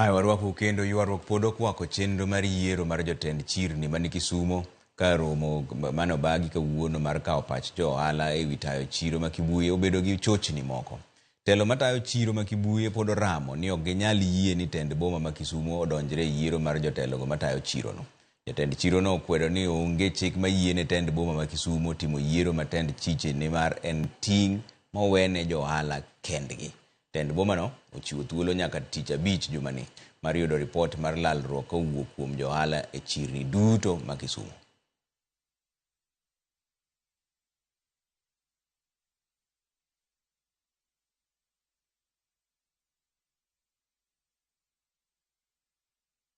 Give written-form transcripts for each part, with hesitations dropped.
Ae warwaku kendo ywaruok pod okwako chenro mar yiero mar jotend chirni mani Kisumo ka romo mane obagi kawuono mar kawo pach jo ohala e wi tayo chiro ma Kibuye obedo gi chochni moko. Telo matayo chiro ma Kibuye pod oramo ni ok ginyal yie ni tend boma ma Kisumo odonjre e yiero mar jotelogo matayo chirono. Jatend chirono okwedo ni onge chik mayiene tend boma ma Kisumo timo yiero ma tend chiche nimar en ting' mowene jo ohala kendgi. Tend bomano ochiwo thuolo nyaka tich abich jumani mar yudo ripot mar lalruok kowuok kuom johala e chirni duto ma Kisumu.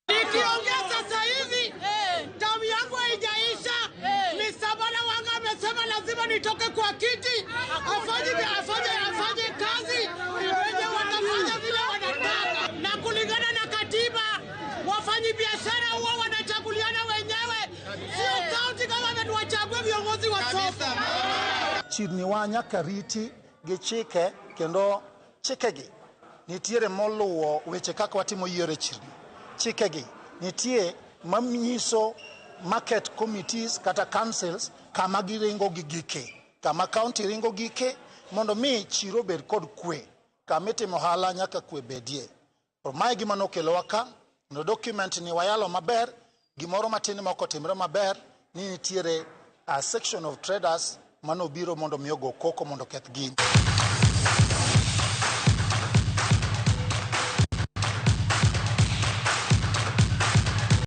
Nikiongea sasa hivi damu yangu haijaisha. Mr. Bala Wanga amesema lazima nitoke kwa kiti, afanye afanye afanye kazi wenye watafanya vile wanataka, na kulingana na katiba wafanyi biashara huwa wanachaguliana wenyewe, sio county government wachague viongozi wa soko. Chirniwa nyaka riti gi chike kendo chikegi nitiere moluwo weche kaka watimo yiero e chirni. Chikegi nitie manyiso market committees kata councils kama giringo gi gike, kama county ringo gike mondo mi chiro obed kod kwe, kama itimo ohala nyaka kwe bedie. To mae gima nokelowa ka, no document ni wayalo maber, gimoro matin ma ok otimre maber ni nitiere a section of traders manobiro mondo mi ogo koko mondo oketh gini.